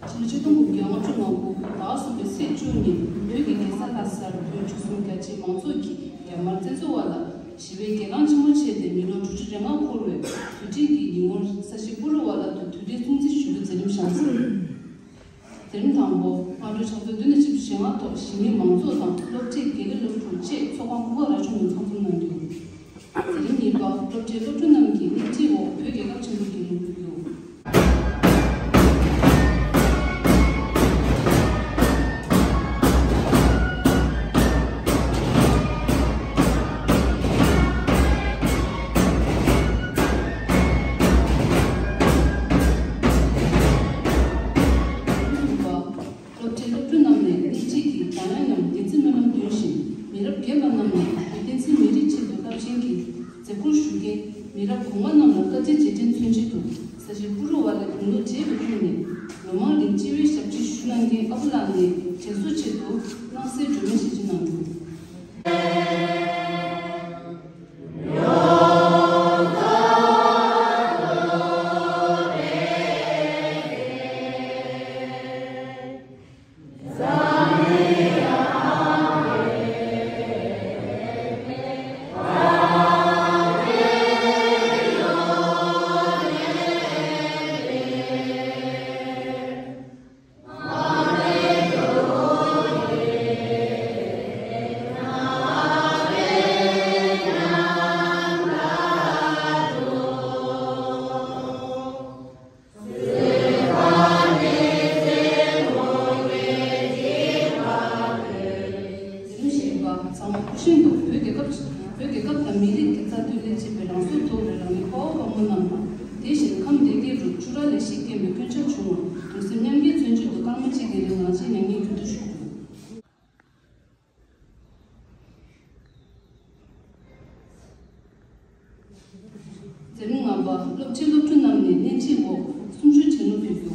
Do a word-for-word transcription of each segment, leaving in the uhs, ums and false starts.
ཕྱི་ལོ་ཆིག་སྟོང་དགུ་བརྒྱ་ལྔ་བཅུ་ང་དགུ་ཟླ་བ་གསུམ་པའི་ཚེས་བཅུ་ཉིན་བོད་ཀྱི་རྒྱལ་ས་ལྷ་སར་བོད་ཆོལ་གསུམ་རྒྱ་ཆེའི་མང་ཚོགས་ཀྱིས་རྒྱ་དམར་བཙན་འཛུལ་བ་ལ་ཞི་བའི་གྱེན་ལངས་ཆེན་མོ་བྱས་ཏེ་མི་ལོ་དྲུག་ཅུ་རེ་ལྔ་འཁོར་བའི་དུས་དྲན་གྱི་ཉིན་མོར་ས་གཞི་སྤུ་རུ་བ་ལ་དུ་དུས་དྲན་སྲུང་བརྩི་ཞུ་རྒྱུ་མཛད་རིམ་བཞག་ཟིན། མཛད་རིམ་དང་པོ་སྔ་དྲོའི་ཕྱག་ཚོད་བདུན་དང་བཅུ་ཞེ་ལྔ་ཐོག་གཞིས་མི་མང་ཚོགས་དང་སློབ་གྲྭའི་དགེ་ལས་སློབ་ཕྲུག་བཅས་ཚོགས་ཁང་ཁུག་ཀ་ར་ཆུང་དུ་ཚོགས་འཛོམས་གནང་རྒྱུ། མཛད་རིམ་གཉིས་པ་སློབ་གྲྭའི་སློབ་ཕྲུག་རྣམས་ཀྱིས་སྣེ་ཁྲིད་འོག་བོད་རྒྱལ་ཁབ་ཆེན་པོ་རྒྱལ་གླུ་ཕུལ་རྒྱུ། མཛད་རིམ་དྲུག་པ། སློབ་གྲྭའི་སློབ་ཕྲུག་རྣམས་ནས་སྣེ་ཁྲིད་ཀྱིས་འཛམ་གླིང་ནང་བདེན་ཚིག་སྨོན་ལམ་འདོན་བཞིན་མི་རབས་རྒན་པ་རྣམས་ནས་བོད་བསྟན་སྲིད་མི་རིགས་ཆེད་དུ་རླབས་ཆེན་གྱི་མཛད་ཁུར་ཞུ་མཁན་མི་རབས་གོང་མ་རྣམས་ལ་བཀའ་དྲིན་རྗེས་དྲན་མཚོན་ཆེད་དུ་ས་གཞི་སྤུ་རུ་བ་ལའི་དགུང་ལོ་བགྲེས་པའི་ཁྲོད་ནས་ལོ་མང་རིང་སྤྱི་བའི་ཞབས་ཕྱི་ཞུ་གནང་མཁན་ཨ་ཁུ་ལགས་ནས་དྲན་གསོ་ཆེད་དུ་སྣང་གསལ་སྒྲོན་མེ་ཞལ་ཕྱེ་གནང་འདུག། ཚང་མ་སྐུ་བཞེངས་འདུག། བོད་རྒྱལ་ཁབ་བོད་རྒྱལ་ཁབ་དང་མི་རིགས་ཀྱི་རྩ་དོན་སླད་མཆིས་པའི་རང་སྲོག་དོར་བའི་རང་གི་ཕ་བོང་བུ་རྣམས་དང་དེ་བཞིན་ཁམས་སྡེ་དགེ་རུ་ཆུ་ར་ལས་ཤིག་སྐྱེས་པའི་སྐྱོན་ཆ་བྱུང་བར་གདུང་སེམས་མཉམ་སྐྱེད་མཚོན་ཆེད་དུ་སྐར་མ་གཅིག་གི་རིང་ལང་ཕྱིའི་མྱ་ངན་གུས་འདུད་ཞུ་རྒྱུ། མཛད་རིམ་ལྔ་པ། སློབ་གྲྭའི་སློབ་ཕྲུག་རྣམས་ནས་སྣེ་ཁྲིད་འོག་གསུང་ཆོས་དྲན་གླུ་ཕུལ་རྒྱུ།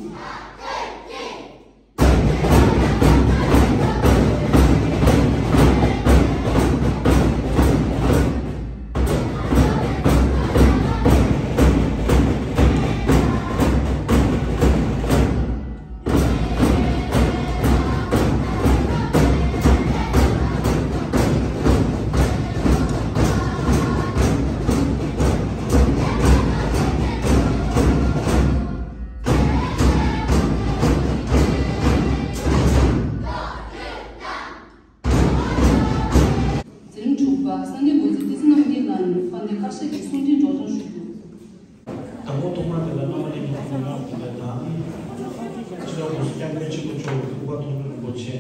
འཛིན་གྲུབ་པ་ས་གནས་འགོ་འཛིན་བསྟན་འཛིན་རྣམ་རྒྱལ་ལགས་ནས་དཔལ་ལྡན་བཀའ་ཤག་གི་གསུང་འཕྲིན་སྒྲོག་སྦྱང་ཞུ་རྒྱུ། དང་པོ་ཐོག་མར་དེ་ལ་བླ་མ་ལྷན་རྒྱས་ཀྱི་གསུང་བཤད་དང་། ཕྱི་དྲོ་གོང་ས་སྐྱབས་མགོན་ཆེན་པོ་མཆོག་གི་སྐུ་པར་མཐོང་གྲོལ་རིན་པོ་ཆེ་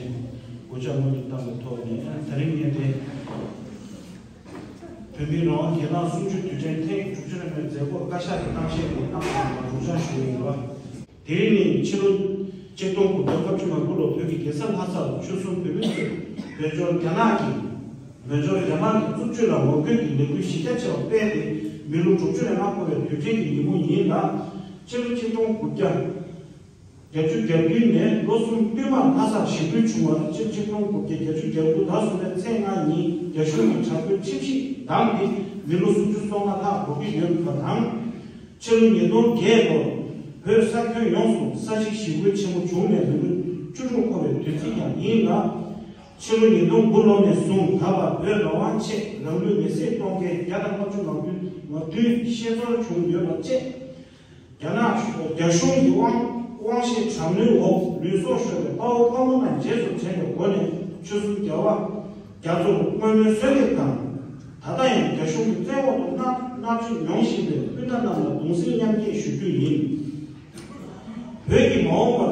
གུས་ཕྱག་སྔོན་དུ་བཏང་བའི་ཐོག་ནས་དེ་རིང་ཉིན་རེ་བོད་མིའི་རང་དབང་སྒེར་ལངས་གསུམ་བཅུའི་དུས་དྲན་ཐེངས་དྲུག་ཅུ་རེ་ལྔའི་མཛད་སྒོར་བཀའ་ཤག་གི་གཏམ་བཤད་ཀྱི་གནང་སྟངས་ལ་སྒྲོག་སྦྱང་ཞུ་ཡི་ཡོད་པ། དེ་རིང་ནི་ཕྱི་ལོ་ཆིག་སྟོང་དགུ་བརྒྱ་ལྔ་བཅུ་ང་དགུ་ལོར་བོད་ཀྱི་རྒྱལ་ས་ལྷ་སར་ཆོལ་གསུམ་བོད་མི་ཚོས་བོད་ལྗོངས་རྒྱ་ནག་གི་བོད་ལྗོངས་རྒྱ་ནག་གི་རྩུབ་སྤྱོད་ལ་ངོ་རྒོལ་གྱི་ལས་འགུལ་གཞི་རྒྱ་ཆེ་བ་སྤེལ་ཏེ་མི་ལོ་དྲུག་ཅུ་རེ་ལྔ་འཁོར་བའི་དུས་དྲན་གྱི་ཉིན་མོ་ཡིན་ལ། ཕྱི་ལོ་ཆིག་སྟོང་དགུ་བརྒྱ་བརྒྱད་ཅུ་གྱ་བདུན་ནས་ལོ་གསུམ་བསྟུད་མར་ལྷ་སར་ཞི་རྒོལ་བྱུང་བར་སྤྱིར་ཆིག་སྟོང་དགུ་བརྒྱ་བརྒྱད་ཅུ་གྱ་དགུ་ཟླ་གསུམ་པའི་ཚེས་ལྔ་ཉིན་རྒྱ་གཞུང་གི་དྲག་པོའི་ཁྲིམས་གཞི་བསྡམས་ཏེ་མི་ལོ་སུམ་ཅུ་སོ་ལྔ་ལྷག་འགྲོ་གི་ཡོད་པ་དང་། ཕྱི་ལོ་ཉིས་སྟོང་བརྒྱད་ལོར་བོད་ས་ཁྱོན་ཡོངས་སུ་ས་བྱི་ཞི་རྒོལ་ཆེན་མོ་བྱུང་ནས་མི་ལོ་བཅུ་དྲུག་འཁོར་བའི་དུས་ཚིགས་ཀྱང་ཡིན་ལ། ཕྱི་ལོ་ཉིས་སྟོང་དགུ་ལོ་ནས་བཟུང་ད་བར་བོད་རང་དབང་ཆེད་རང་ལུས་མེར་སྲེག་གཏོང་མཁན་བརྒྱ་དང་ལྔ་བཅུ་ང་དགུ་ང་བདུན་ཤེས་ཚོར་བྱུང་ཡོད་པ་བཅས། རྒྱ་ནག་རྒྱ་གཞུང་གི་དབང་དབང་ཤེད་དྲག་གནོན་འོག་ལུས་སྲོག་ཤོར་བའི་དཔའ་བོ་དཔའ་མོ་རྣམས་རྗེས་སུ་དྲན་པའི་སྒོ་ནས་ཆོལ་གསུམ་རྒྱལ་བ་རྒྱ་མཚོར་བསྔོ་སྨོན་གསོལ་འདེབས་དང་། ད་ལྟ་ཡང་རྒྱ་གཞུང་གི་བཙན་འོག་ཏུ་མནར་མནར་གཅོད་མྱོང་བཞིན་པའི་སྤུན་ཟླ་རྣམས་ལ་གདུང་སེམས་མཉམ་སྐྱེད་ཞུ་རྒྱུ་ཡིན། བོད་ཀྱི་མ་འོངས་པར་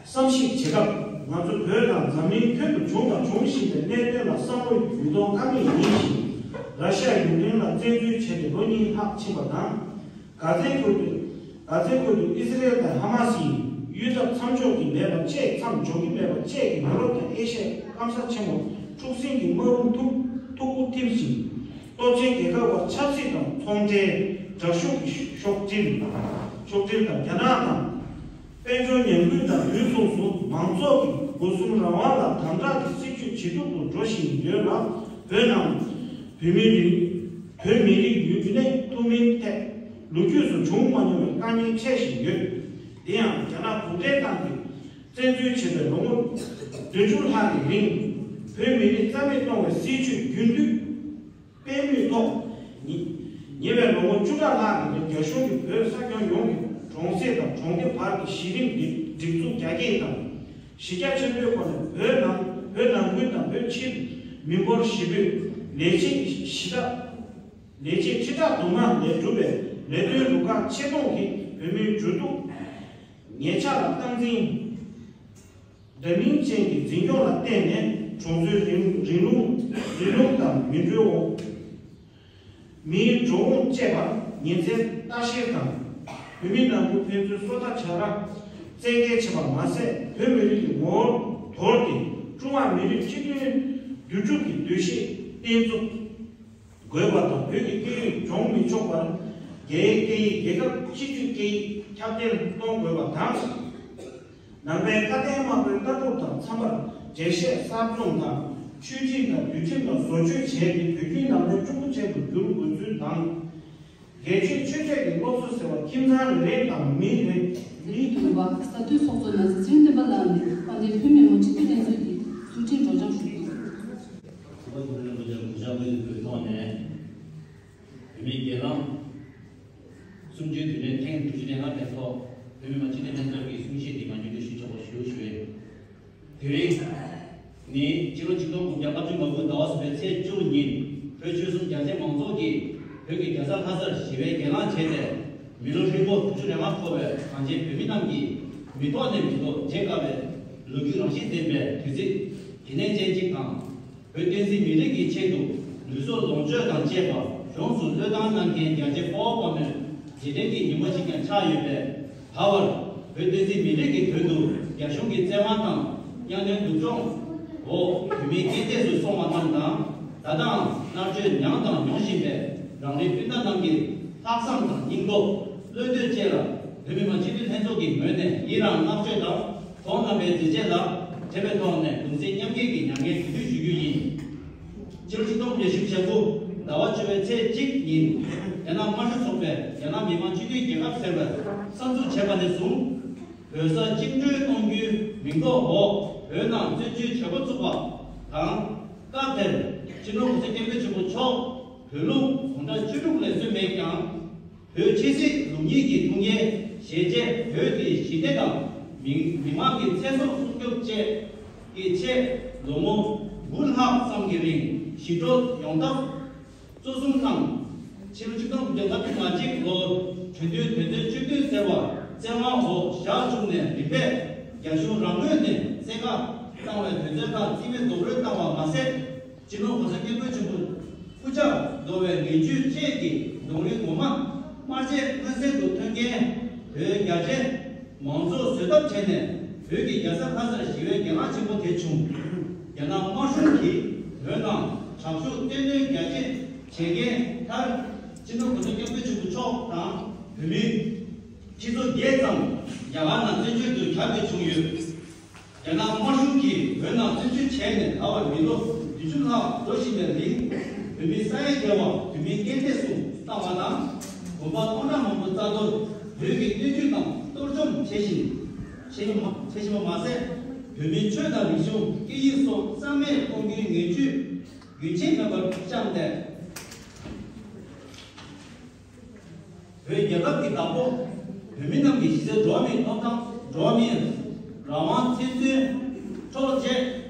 བསམ་གཞིག་བྱེད་སྐབས་ང་ཚོ་བོད་དང་འཛམ་གླིང་ཁྱོན་དུ་བྱུང་དང་འབྱུང་བཞིན་པའི་གནད་དོན་ལ་བསམ་བློ་ཡུད་གཏོང་ཀ་མེད་ཡིན་ཞིང་། ར་ཤི་ཡ་ཡུཀ་རེན་ལ་བཙན་འཛུལ་བྱས་ཏེ་ལོ་གཉིས་ལྷག་ཕྱིན་པ་དང་། གྷ་ཛའི་ཁུལ་དུ། གྷ་ཛའི་ཁུལ་དུ་ཨི་སི་རེལ་དང་ཧ་མ་སི་ཡིས་གཡུལ་འཐབ་མཚམས་འཇོག་གི་མེད་པ་བཅས་མཚམས་འཇོག་གི་མེད་པ་བཅས་ཀྱི་ཡུ་རོབ་དང་ཨེ་ཤ་ཡའི་སྐམ་ས་ཆེན་མོར་འཁྲུག་ཟིང་གི་དམག་དཔུང་མཐུག་མཐུག་པོ་འཐིབས་ཤིང་། སྟོབས་ཆེན་རྒྱལ་ཁབ་བར་ཆབ་སྲིད་དང་ཚོང་འབྲེལ། དྲག་ཤུགས་ཀྱི་ཤོག་སྒྲིལ། ཤོག་སྒྲིལ་དང་རྒྱ་ནག་དང་། དཔལ་འབྱོར་ཉམས་རྒུད་དང་དུས་མཚུངས་སུ་མང་ཚོགས་ཀྱི་སྒོ་གསུམ་རང་དབང་ལ་དམ་དྲག་གི་སྲིད་བྱུས་ཇེ་སྡུག་ཏུ་འགྲོ་བཞིན་ཡོད་ལ། བོད་ནང་བོད་མི་རིགས་བོད་མི་རིགས་ཡུན་གནས་ཐུབ་མིན་ཐད་ལོ་རྒྱུས་སུ་བྱུང་མ་མྱོང་བའི་དཀའ་ངལ་འཕྲད་བཞིན་ཡོད། དེ་ཡང་རྒྱ་ནག་གུང་ཁྲན་ཏང་གིས་ བཙན་འཛུལ་བྱས་པའི་ལོ་ངོ་བདུན་ཅུ་ལྷག་གི་རིང་བོད་མི་རིགས་རྩ་མེད་གཏོང་བའི་སྲིད་བྱུས་རྒྱུན་མཐུད་སྤེལ་མུས་ཐོག་ཉེ་ཉེ་བའི་ལོ་ངོ་བཅུ་ཕྲག་ལྷག་གི་རིང་རྒྱ་གཞུང་གིས་བོད་ས་ཁྱོན་ཡོངས་ཀྱི་གྲོང་གསེབ་དང་གྲོང་སྡེ་བར་གྱི་གཞི་རིམ་སྒྲིག་འཛུགས་རྒྱ་སྐྱེད་དང་། གཞི་རྒྱ་ཆེན་པོའི་སྒོ་ནས་བོད་ནང་བོད་ནང་ཁུལ་དང་བོད་ཕྱིར་མི་འབོར་བཞི་པོས་ལས་བྱེད་གཞི་རྒྱ་ལས་བྱེད་ཁྲི་ཕྲག་དུ་མ་ལས་གྲུབ་པའི་ལས་དོན་རུ་ཁག་ཆེད་གཏོང་གིས་བོད་མིའི་འགྲོ་འདུག་ཉལ་འཆག་ལ་སྟངས་འཛིན། འདྲ་མིན་ཅན་གྱི་འཛིན་སྐྱོང་ལ་བརྟེན་ནས་གྲོང་ཚོའི་རིང་རིང་ལུགས་རིང་ལུགས་དང་མི་འགྲོའི་འོག་མིའི་འགྲོ་འོང་བཅས་པར་ཉིན་མཚན་ལྟ་བཤེར་དང་། བོད་མི་ནང་ཁུལ་ཕན་ཚུན་སོ་ལྟ་བྱ་ར་བཙན་འགེལ་བྱེད་པ་མ་ཟད། བོད་མི་རིགས་ཀྱི་ངོ་བོར་དོར་ཏེ་ཀྲུང་ཧྭ་མི་རིགས་གཅིག་མཐུན་འདུས་གྲུབ་ཀྱི་འདུ་ཤེས་བརྟན་ཚུགས་དགོས་པ་དང་། བོད་ཀྱི་སྐད་ཡིག་སྦྱོང་མི་ཆོག་པར་རྒྱའི་སྐད་ཡིག་རྒྱལ་ཁབ་སྤྱི་སྤྱོད་སྐད་ཡིག་ཁྱབ་གདལ་གཏོང་དགོས་པ་དང་། ནང་པའི་བཀའ་བསྟན་དམར་པོའི་ལྟ་གྲུབ་དང་འཚམ་པར་འགྲེལ་བཤད་གསར་རྩོམ་དང་། ཆོས་ཁྲིམས་དང་འདུལ་ཁྲིམས་ལ་བཟོ་བཅོས་བྱས་ཏེ་བོད་བརྒྱུད་ནང་བསྟན་ཀྲུང་གོ་ཅན་དུ་བསྒྱུར་དགོས་ཚུལ་དང་། སྒེར་གཅོད་ཆོས་གཅོད་ཀྱི་སློབ་གསོ་ཟེར་བ་ཁྱིམ་ཚང་རེ་རེ་དང་མི་རེ་མིའི་དུམ་པ་ས་འཐུས་ཚོགས་གཙོ་ནག་རྩིས་ཚེ་རིང་བསྟན་པ་ལགས་ནས་དཔལ་ལྡན་བོད་མི་མང་སྤྱི་འཐུས་ལྷན་ཚོགས་ཀྱི་ཟུར་ཁྲིམས་སྒྲོག་སྦྱང་ཞུས་འདུག་ཚོགས་པ་གཞོན་ནུ་ལྷན་ཚོགས་གུང་གཞས་དབུ་འཛུགས་པའི་ཐོག་ནས། བོད་མིའི་སྒེར་ལངས་གསུམ་བཅུའི་དུས་དྲན་ཐེངས་དྲུག་ཅུ་རེ་ལྔ་པའི་ཐོག་བོད་མི་མང་སྤྱི་འཐུས་ལྷན་ཚོགས་ཀྱི་གསུང་བཤད་འདི་མཇུག་སྒྲིལ་ཞུ་ཆོག་པ་ཞུ་ཞུ་བའི། དེ་རིང་ནི་ཕྱི་ལོ་ཆིག་སྟོང་དགུ་བརྒྱ་ལྔ་བཅུ་ང་དགུ་ཟླ་བ་གསུམ་པའི་ཚེས་བཅུ་ཉིན་བོད་ཆོལ་གསུམ་རྒྱ་ཆེ་མང་ཚོགས་ཀྱིས་བོད་ཀྱི་རྒྱལ་ས་ལྷ་སར་ཞི་བའི་སྒེར་ལངས་བྱས་ཏེ་མི་ལོ་ཧྲིལ་པོ་དྲུག་ཅུ་རེ་ལྔ་འཁོར་བའི་གངས་ཅན་བོད་མི་རྣམས་ཀྱིས་མི་ཐོག་ནས་མི་ཐོག་བརྗེད་དཀའ་བའི་ལོ་རྒྱུས་རང་བཞིན་ལྡན་པའི་དུས་ཚིགས་གལ་གནད་ཅན་གཅིག་དང་། བོད་བསྟན་འཛིན་མི་རིགས་ཀྱི་ཆེད་དུ་ལུས་སྲོག་ལོངས་སྤྱོད་དང་བཅས་པ་གཞུང་སུ་བློས་བཏང་གནང་མཁན་རྒྱལ་གཅེས་དཔའ་བོ་དཔའ་མོའི་རྗེས་དྲན་གྱི་ཉིན་མོ་ཞིག་ཀྱང་ཆགས་ཡོད་པས། ད་བར་བོད་བསྟན་འཛིན་མི་རིགས་ཀྱི་དོན་དུ་རྒྱ་གཞུང་གི་བཙན་དབང་དང་གཡང་གནོན་སྡུག་སྦྱོང་འོག་བོད་མི་རྐྱེན་འདས་སུ་སོང་བ་རྣམས་དང་། ད་ལྟའང་མནར་གཅོད་མྱངས་དང་མྱོང་བཞིན་པའི་རང་རེའི་སྤུན་ཟླ་རྣམས་ཀྱི་ལྷག་བསམ་དང་སྙིང་སྟོབས་བློ་འདོད་བཅས་ལ་བོད་མི་མང་སྤྱི་འཐུས་ལྷན་ཚོགས་ཀྱི་ངོས་ནས་ཡི་རང་བསྔགས་བརྗོད་དང་། ཁོང་རྣམ་པའི་མཛད་རྗེས་ལ་དད་པའི་ཐོག་ནས་གདུང་སེམས་མཉམ་སྐྱེད་ཀྱི་མྱ་ངན་གུས་འདུད་ཞུ་རྒྱུ་ཡིན། ཕྱི་ལོ་ཆིག་སྟོང་དགུ་བརྒྱ་བཞི་བཅུ་ཞེ་དགུ་ཟླ་བ་བཅུ་པའི་ཚེས་གཅིག་ཉིན་རྒྱ་ནག་དམར་ཤོག་ཚོགས་པས་རྒྱ་ནག་མི་དམངས་སྤྱི་མཐུན་རྒྱལ་ཁབ་ཟེར་བར་གསར་འཛུགས་བྱས་པ་ནས་བཟུང་། བོད་ས་བཅིངས་འགྲོལ་གཏོང་རྒྱུའི་མིང་ཐོག་འོག་བོད་ནང་བཙན་བྱོལ་བྱེད་འགོ་བཙུགས་པ་དང་། སྐབས་དེར་སྤྱི་ནོར་གོང་ས་སྐྱབས་མགོན་ཆེན་པོ་མཆོག་བོད་ལུགས་གུང་ཁྲན་ཆོས་ལུགས་ལེགས་སོ་མེད་ཀྱང་། བོད་ཆོས་སྲིད་ལུགས་གཉིས་ཀྱི་ཐུགས་འགན་བཞེས་རྗེས། བོད་ཀྱི་ཞི་བདེ་དང་མི་མི་དམངས་ཀྱི་ཚེ་སྲོག་སྲུང་སྐྱོབ་བཅས་ཀྱི་ཆེད་ལོ་ངོ་དགུ་ལྷག་ཙམ་གྱི་རིང་ཞི་འགྲོ་ཡོང་ཐབས་གཙོ་བཟུང་གནང་། ཕྱི་ལོ་ཆིག་སྟོང་དགུ་བརྒྱ་ལྔ་བཅུ་ང་གཅིག་ལོར་གྲོས་མཐུན་དོན་ཚན་བཅུ་བདུན་ཟེར་བ་བཙན་དབང་འོག་བཞག་བཅུག་ནས། རིམ་པས་རྒྱ་གཞུང་རང་ངོས་ནས་བཙན་བཀག་བཏང་བའི་དོན་ཚན་ཁག་རྩིས་མེད་རྡོག་རོལ་བཏང་བ་མ་ཟད། སྤྱི་ནོར་གོང་ས་སྐྱབས་མགོན་ཆེན་པོ་སྐུ་ཕྱྭ་རྫོགས་པའི་ངེས་འབྱུང་བཅས་ཀྱི་ལུང་རིགས་ངོ་མ་དམར་ཆས་མངོན་གསལ་དུ་ཐོན་རྐྱེན། བོད་རྒྱ་ཆེ་མང་ཚོགས་བཟོད་ཐབས་བྱས་ནས་བོད་ཀྱི་རྒྱལ་ས་ལྷ་སར་ཞི་བའི་གྱེན་ལངས་ཆེན་པོ་དེ་བྱུང་། རྒྱ་ནག་དམར་གཞུང་གིས་བོད་ནང་དྲག་ཤུགས་བཙན་གནོན་རྒྱ་ཆེ་བྱས་རྐྱེན། མཐར་སྤྱི་ནོར་གོང་ས་སྐྱབས་མགོན་ཆེན་པོ་མཆོག་དང་བོད་མི་སྤྱི་ཚོགས་བརྒྱད་ཙམ་རྒྱ་གར་ནང་བཙན་བྱོལ་དུ་གྱར་ཏེ་བྱུང་ཡོད། རྒྱ་ནག་དམར་གཞུང་གིས་བོད་ནང་བཙན་བྱོལ་བྱས་ནས་ད་བར་མི་ལོ་བདུན་ཅུ་ལྷག་འགྲོ་བཞིན་པའི་རིང་། བོད་མི་ས་ཡ་བརྒལ་བ་བོད་མིའི་རྐྱེན་འདས་སུ་བཏང་བ་དང་། དགོན་པ་སྟོང་ཕྲག་མང་པོ་རྩ་གཏོར། བོད་ཀྱི་སྣོད་བཅུད་དང་གཏོར་བཅོམ་བྱེད་བཞིན་བྱེད་བཞིན་པ་མ་ཟད། བོད་མིའི་ཆོས་དང་རིག་གཞུང་སྐད་ཡིག་སོགས་རྩ་མེད་གཏོང་རྒྱུའི་ངན་ཇུས་རྒྱུན་ཆད་མེད་པར་བཤམས་ཏེ། བོད་རྒྱལ་ཁབ་ཀྱི་བདག་པོ། བོད་མི་རྣམས་ཀྱི་གཞི་རྩའི་འགྲོ་བ་མིའི་ཐོབ་ཐང་། འགྲོ་བ་མིའི་རང་དབང་བཙན་འཛུལ་འཕྲོག་བྱེད།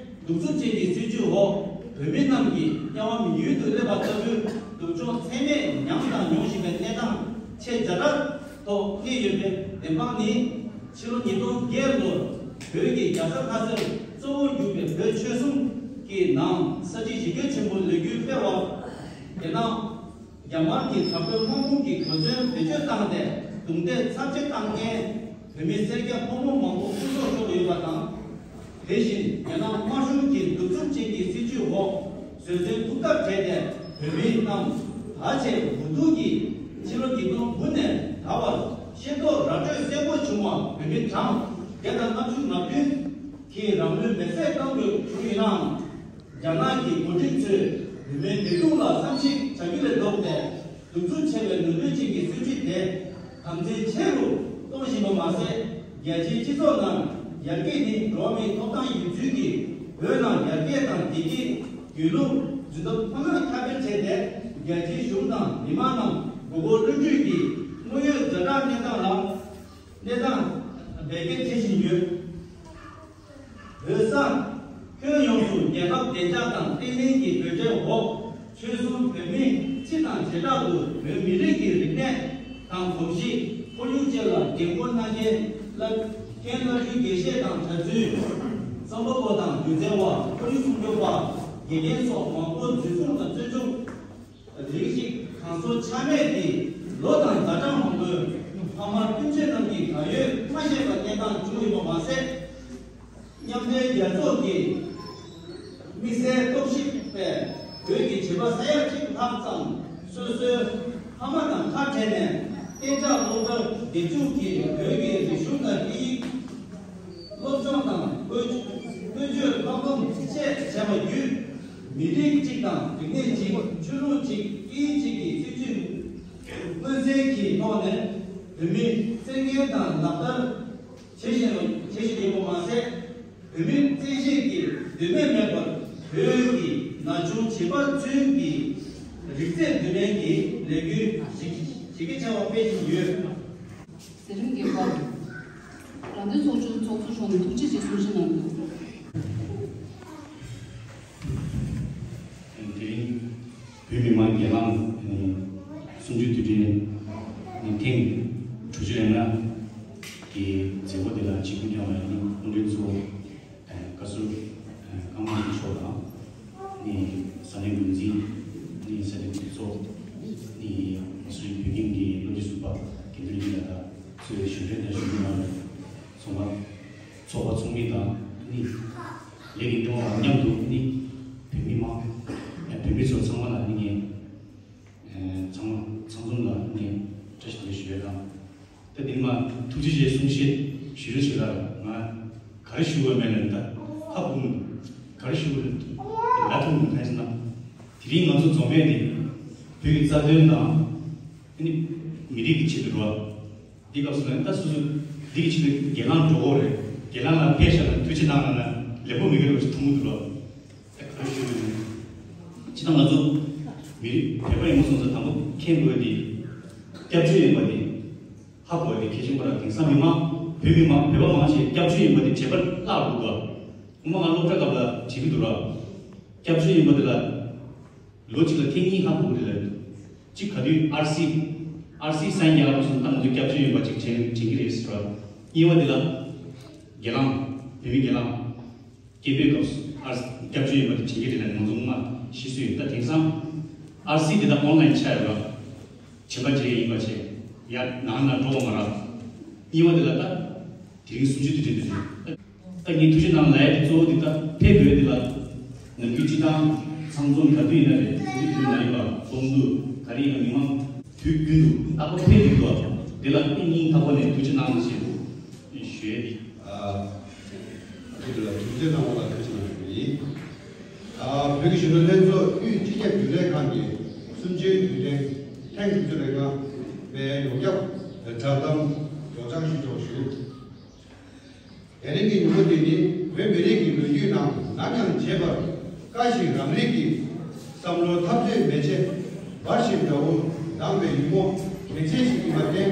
གདུག་རྩུབ་ཅན་གྱི་སྲིད་བྱུས་འོག་བོད་མི་རྣམས་ཀྱི་དམྱལ་བ་མི་ཡུལ་དུ་སླེབས་པ་ལྟ་བུའི་སྡུག་སྦྱོང་ཚད་མེད་མྱངས་དང་མྱོང་བཞིན་པའི་གནས་སྟངས་ཆེས་ཛ་དྲག་ཐོག་གནས་ཡོད་པའི་བདེན་དཔང་ནི། ཕྱི་ལོ་ཉིས་སྟོང་བརྒྱད་ལོར་བོད་ཀྱི་རྒྱལ་ས་ལྷ་སར་གཙོ་བོར་གྱུར་པའི་བོད་ཆོལ་གསུམ་གྱི་ནང་ས་བྱི་ཞི་རྒོལ་ཆེན་པོའི་ལོ་རྒྱུས་སྤེལ་བ། རྒྱ་ནག་རྒྱ་དམར་གྱི་དྲག་པོའི་དམག་དཔུང་གིས་གོ་མཚོན་བེད་སྤྱོད་བཏང་སྟེ་རྡུང་རྡེག་ཚབས་ཆེ་བཏང་མཁན་བོད་མི་སེར་སྐྱ་ཕོ་མོ་མང་པོ་སྐུ་སྲོག་ཤོར་ཡོད་པ་དང་། དེ་བཞིན་རྒྱ་ནག་དམར་གཞུང་གི་གདུག་རྩུབ་ཅན་གྱི་སྲིད་བྱུས་འོག་བཟོད་བསྲན་ཐུགས་ཐག་བྲལ་ཏེ་བོད་མི་རྣམས་བར་ཆད་འུ་ཐུག་གིས་ཕྱི་ལོ་ཉིས་སྟོང་དགུ་ནས་ད་བར་ཤེས་རྟོགས་ར་སྤྲོད་གསལ་པོ་བྱུང་བ་བོད་མི་གྲངས་བརྒྱ་དང་ལྔ་བཅུ་ང་བདུན་གྱིས་རང་ལུས་མེར་སྲེག་བཏང་དགོས་བྱུང་ཡོད་ནའང་། རྒྱ་ནག་གི་འགོ་ཁྲིད་ཚོས་བོད་མིའི་བདེ་སྡུག་ལ་བསམ་གཞིག་བྱ་རྒྱུ་ལས་ལྡོག་སྟེ། གདུག་རྩུབ་ཆེ་བའི་ནུས་ལྡན་ཅན་གྱི་སྲིད་བྱུས་དེ་དམ་འཛིན་ཆེ་རུ་གཏོང་བཞིན་པ་མ་ཟད། རྒྱལ་སྤྱིའི་སྤྱི་ཚོགས་ནང་ ཡར་རྒྱས་ནི་འགྲོ་བ་མིའི་ཐོབ་ཐང་ཡིན་ཚུལ་གྱིས། བོད་ནང་ཡར་རྒྱས་དང་བདེ་སྐྱིད། ཡུལ་ལུགས། འཛིན་སྟོབས་ཁོ་ནར་ཁྱབ་སྤེལ་བྱས་ཏེ། རྒྱལ་སྤྱིའི་གཞུང་དང་མི་མང་རྣམས་མགོ་སྐོར་གློད་གྲོལ་གྱི་དངོས་ཡོད་ཛ་དྲག་གནས་སྟངས་ལ་གནས་སྟངས་འབད་བརྩོན་བྱེད་བཞིན་ཡོད། བོད་ས་ཁྱོན་ཡོངས་སུ་རྒྱལ་ཁབ་བདེ་འཇགས་དང་བརྟན་ལྷིང་གི་འགྲོ་གྲོན་འོག་ཆོལ་གསུམ་བོད་མི་སྤྱི་དང་བྱེ་བྲག་ཏུ་བོད་མི་རིགས་ཀྱི་རིག་གནས་དང་གོམས་གཤིས། ཁོར་ཡུག་བཅས་ལ་འགན་ཁུར་གནང་མཁན་བླ་མཁན་བླ་སྤྲུལ་དགེ་བཤེས་དང་གྲྭ་བཙུན། རྩོམ་པ་པོ་དང་སྒྱུ་རྩལ་བ། ཁོར་ཡུག་སྲུང་སྐྱོབ་པ། དགེ་རྒན་སོགས་མང་པོ་འཛིན་བཟུང་དང་བཙོན་འཇུག་རིགས་ཤིག་གང་བཟོ་ཆ་མེད་ཀྱི་ལོ་དང་ཛ་དྲག་མང་པོའི་ཕ་མ་སྤུན་མཆེད་རྣམས་ཀྱིས་གང་ཡོད་མ་ཤེས་པ་གནས་སྟངས་བྱུང་ཡོད་པ་མ་ཟད། མཉམ་འབྲེལ་རྒྱལ་ཚོགས་ཀྱི་དམིགས་བསལ་རྟོག་ཞིབ་པས་བོད་ཀྱི་བྱིས་པ་ས་ཡ་གཅིག་ལྷག་ཙམ་སོ་སོའི་ཕ་མ་དང་ཁ་བྲལ་ནས་གཏན་འཇགས་སློབ་གྲྭར་སླེབས་བཅུག་གིས་བོད་ཀྱི་རིག་གཞུང་དང་སྐད་ཡིག་སློབ་སྦྱོང་དང་ཀུན་སྤྱོད་སློབ་སྦྱོང་བཅས་བྱས་པ་བརྒྱུད། མི་རིགས་གཅིག་དང་རིག་གནས་གཅིག་ཆོས་ལུགས་གཅིག་སྐད་ཡིག་གཅིག་གི་སྲིད་ཇུས་མངོན་གསལ་གྱི་ཐོག་ནས་བོད་མིའི་བཙན་འགེལ་དང་ལག་བསྟར་བྱེད་བཞིན་བྱེད་བཞིན་ཡོད་པ་མ་ཟད། བོད་མིའི་བཙན་ཤེད་ཀྱིས་དོན་མེད་མེད་པར་བོད་ཀྱི་ན་ཆུང་བྱིས་པ་ཚུན་གྱི་རིག་རྩལ་བསྡུ་ལེན་གྱི་ལས་འགུལ་གཞི་གལ་ཆེ་བ་སྤེལ་བཞིན་ཡོད། ཟི་ལིང་རྒྱལ་ཁབ་རང་བདེན་ཚོགས་ཆུང་ཚོགས་གཙོ་མཆོག་ནས་ཐུགས་རྗེ་ཆེ་གསུང་བཤད་གནང་ཡོད། དེ་རིང་བོད་མི་མང་སྒེར་ལངས་གསུམ་བཅུའི་དུས་དྲན་ནི་ཐེངས་དྲུག་ཅུ་རེ་ལྔ་གི་མཛད་སྒོ་དེ་ལ་ཆིབས་བསྒྱུར་གནང་བའི་སྐུ་མགྲོན་གཙོ་བོ་བཀའ་ཟུར་ཀརྨ་ལྷ་མོ་མཆོག་དང་། ནི་ས་གནས་འགོ་འཛིན། ནི་ས་གནས་འཐུས་ཚོགས། ནི་མ་སུ་རི་བོད་ཁྱིམ་གྱི་སློབ་སྤྱི་ཟུར་པ་དགེ་འདུན་གྱི་ལ་དྭགས་གཙོས་པའི་གཞུང་འབྲེལ་དང་གཞུང་འབྲེལ་མ་ཡིན་པའི་ཚོགས་པ། ཚོགས་པ་ཚོགས་མི་དང་ནི་ལས་ཀྱི་ལྟེ་བ་མཉམ་དུ་ནི་བོད་མི་མང་བོད་མི་ཚོ་ཚང་མ་ལ་ནི་ངས་ཚང་མ་ཚང་འཛོམས་ལ་ནི་བཀྲ་ཤིས་བདེ་ལེགས་ཞུ་ཡ་དང་། ད་དེ་མ་ཐུགས་རྗེ་ཆེ་གསུང་བཤད་ཞུ་རེ་ཞུ་ལ་ང་ག་རེ་ཞུ་བ་མེད་ལ་ད་ཧ་གོ་མི་འདུག་ག་རེ་ཞུ་བ་ལ་ཐུག་ལ་ཐུག་མི་འཐད་ཟེར་ན། དེ་རིང་ང་ཚོ་འཛོམས་མཁན་དེ་བོད་ཀྱི་རྩ་དོན་དང་ཨ་ནི་མི་རིགས་ཀྱི་ཆེད་དུ་འགྲོ་བ། འདི་སྐབས་སུ་ལ་ད་སོ་སོ་འདི་གི་ཆེད་དུ་སྒེར་ལངས་འགྲོ་དགོས་རེད། སྒེར་ལངས་ལ་ཕེབས་ཤག་ལ་ཐུགས་རྗེ་གནང་ལ་ན་ལེགས་པོ་མི་དགོས་རེད་ཞེས་ཐུགས་མོས་འདུག་ལོ། ད་ག་རེ་ཞུ་དགོས་འདུག་སྤྱིར་བཏང་ང་ཚོ་མི་རིགས་བོད་པ་ཡིན་པ་སོང་ཙང་དང་པོ་མཁྱེན་དགོས་དེ་སྐྱབས་བཅོལ་ཡིན་པ་དེ། ཧ་གོ་བ་དེ་གལ་ཆེན་པོ་ར། དེང་སང་མི་མང་བོད་མི་མང་བོད་པ་མང་ཆེ་སྐྱབས་བཅོལ་ཡིན་པ་དེ་བྱེད་པ་བརླག་འདུག་ག་སྔོན་མ་ང་སློབ་གྲྭ་སྐབས་ལ་བྲིས་ཀྱི་འདུག་ར། སྐྱབས་བཅོལ་ཡིན་པ་དེ་ལ་ལོ་གཅིག་ལ་ཐེངས་གཉིས་ཧ་གོ་གི་རེད་ལ། གཅིག་ག་དུས་ཨར་སི་ཨར་སི་སན་རྒྱག་པ་སོང་ཙང་ང་ཚོ་སྐྱབས་བཅོལ་ཡིན་པ་ཅིག་དྲན་དྲན་གྱི་རེད་ཟེར་ར། གཉིས་པ་དེ་ལ་སྒེར་ལངས་བོད་མི་སྒེར་ལངས། སྐད་འབོད་སྐབས་སུ་ཨར་སྐྱབས་བཅོལ་ཡིན་པ་དེ་དྲན་གྱི་རེད་ལ་ང་ཚོ་སྔོན་མ་ཤེས་སྲོལ་ཡོད། ད་དེང་སང་ཨར་སི་དེ་དག་ཨོན་ལན་ཆགས་ཡོད་ར། བྱེད་པ་བྱེད་ཡིན་པ་བྱས་ཡ་ནང་ན་འགྲོ་བ་མ་ར། གཉིས་པ་དེ་ལ་ད་དེ་རིང་གསུམ་བཅུ་དུས་དྲན་དུ་བྱུང་། ད་ངས་ཐུགས་རྗེ་གནང་ལབ་ཡ་དེ་གཙོ་བོ་དེ་ད་ཕེབས་དགོས་དེ་ལ་ནམ་རྒྱུན་སྤྱི་བཏང་ཚང་འཛོམས་ག་དུས་ཡིན་ན་རེད། དུས་དུས་ན་ཡོད་པ་གསུང་དུས་ག་རེ་ཡིན་ན་མི་མང་དུས་རྒྱུན་དུ་རྟག་པར་ཕེབས་དགོས་འདུག་དེ་ལ་ཨེ་སྙིང་ཐག་པ་ནས་ཐུགས་རྗེ་གནང་ཞེས་ཞུ་ཡས་དེ། ཨ་ཁྱེད་ལ་ཐུགས་རྗེ་གནང་བ་ལ་ཐུགས་རྗེ་གནང་ཞུ་ཡིན། ཨ་བོད་ཀྱི་གཞོན་ནུ་ལྷན་ཚོགས་དབུས་སྤྱི་ཁྱབ་རྒྱུན་ལས་ཁང་གི་གསུམ་བཅུའི་དུས་དྲན་ཐེངས་དྲུག་ཅུ་རེ་ལྔ་པའི་ཡོངས་ཁྱབ་བསྒྲགས་གཏམ་སྒྲོག་སྦྱང་ཞུ་ཆོག་ཞུ། དེ་རིང་གི་ཉིན་མོ་འདི་ནི་བོད་མི་རིགས་ཀྱི་ལོ་རྒྱུས་ནང་ནམ་ཡང་བརྗེད་པར་དཀའ་ཞིང་རབ་རིབ་ཀྱི་བསམ་བློ་འཐབ་རྩོད་མེ་ལྕེ་འབར་ཞིང་དགྲ་བོ་ལངས་པའི་ཉིན་མོ་གལ་ཆེན་ཞིག་ཡིན་པར་བརྟེན།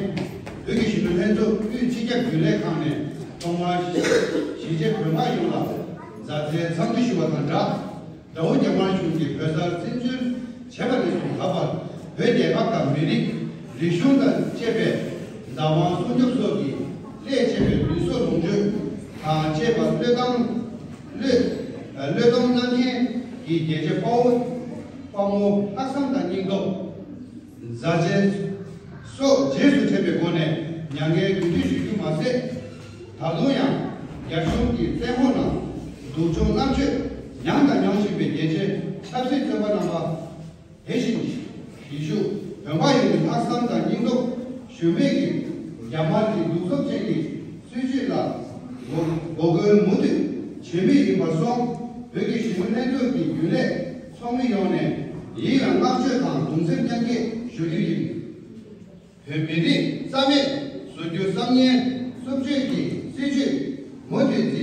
བོད་ཀྱི་གཞོན་ནུ་ལྷན་ཚོགས་དབུས་སྤྱི་ཁྱབ་རྒྱུན་ལས་ཁང་ནས་ཐོག་མར་གཞིས་བྱེས་བོད་པ་ཡོངས་ལ་མཛའ་བརྩེའི་འཚམས་འདྲི་ཞུ་བ་དང་སྦྲགས། དགྲ་བོ་རྒྱ་དམར་གཞུང་གིས་བོད་སར་བཙན་འཛུལ་བྱས་པ་ནས་བཟུང་ད་བར་བོད་རྒྱལ་ཁབ་དང་མི་རིགས། རིག་གཞུང་དང་བཅས་པའི་བདག་དབང་སྲུང་སྐྱོབ་སོགས་ཀྱི་སླད་ཆེ་བའི་ལུས་སྲོག་ལོངས་སྤྱོད་དང་བཅས་པ་བློས་བཏང་བློས་བློས་གཏོང་གནང་མཁན་གྱི་རྒྱལ་གཅེས་དཔའ་བོ་དཔའ་མོ་ལྷག་བསམ་དང་སྙིང་སྟོབས། མཛའ་བརྩེ་སོགས་རྗེས་སུ་དྲན་པའི་སྒོ་ནས་མྱ་ངན་གུས་འདུད་ཞུ་རྒྱུ་མ་ཟད། ད་དུང་ཡང་རྒྱ་གཞུང་གི་བཙན་འོག་ནང་སྡུག་སྦྱོང་མནར་གཅོད་མྱངས་དང་མྱོང་བཞིན་པའི་རྒྱལ་གཅེས་ཆབ་སྲིད་བཙོན་པ་རྣམ་པ། དེ་བཞིན་གྱི་གཞིས་བཞུགས་བོད་པ་ཡོངས་ཀྱི་ལྷག་བསམ་དང་སྙིང་སྟོབས་ཞུམ་མེད་ཀྱིས་རྒྱ་དམར་གྱི་གདུག་རྩུབ་ཅན་གྱི་སྲིད་བྱུས་ལ་འགོག་འགོག་རྒོལ་མུ་མཐུད་བྱེད་མུས་ཡིན་པར་སོང་། བོད་ཀྱི་གཞོན་ནུ་ལྷན་ཚོགས་ཀྱི་རྒྱུན་ལས་ཚོགས་མི་ཡོངས་ནས་ཡིད་ལ་བསྔགས་བརྗོད་དང་གདུང་སེམས་མཉམ་སྐྱེད་ཞུ་རྒྱུ་ཡིན། བོད་མི་རིགས་རྩ་མེད་བཟོ་རྒྱུ་བསམ་ངན་རྩུབ་སྤྱོད་ཀྱི་སྲིད་བྱུས་མུ་མཐུད་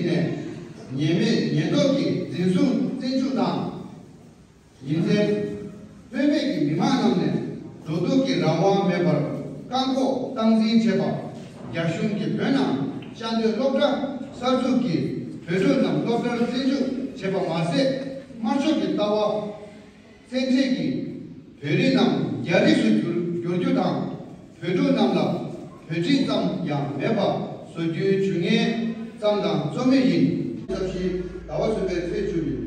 ཉེས་མེད་ཉེན་རྟོག་གི་འཛིན་བཟུང་བཙོན་འཇུག་དང་། ཡིན་ཚེ། ལྷོད་མེད་ཀྱི་མི་མང་རྣམས་ནས་འགྲོ་འདུག་གི་རང་དབང་མེད་པར་བཀག་འགོག་སྟངས་འཛིན་བྱས་པ། རྒྱ་གཞུང་གིས་བོད་ནང་ཤར་འདོད་སློབ་གྲྭ་གསར་འཛུགས་ཀྱིས་བོད་ཕྲུག་རྣམས་སློབ་གྲྭར་བཙོན་འཇུག་བྱས་པ་མ་ཟད། དམར་ཤོག་གི་ལྟ་བ། བཙན་ཁྲིད་ཀྱིས་བོད་རིགས་རྣམས་རྒྱ་རིགས་སུ་བསྒྱུར་བསྒྱུར་རྒྱུ་དང་། བོད་ཕྲུག་རྣམས་ལ་བོད་ཁྲིད་ཙམ་ཡང་མེད་པ་བཟོ་རྒྱུའི་ཇུས་ངན་བརྩམས་དང་རྩོམ་མུས་ཡིན། ཞབས་ཕྱི་ཟླ་བ་གསུམ་པའི་ཚེས་བཅུ་ཉིན།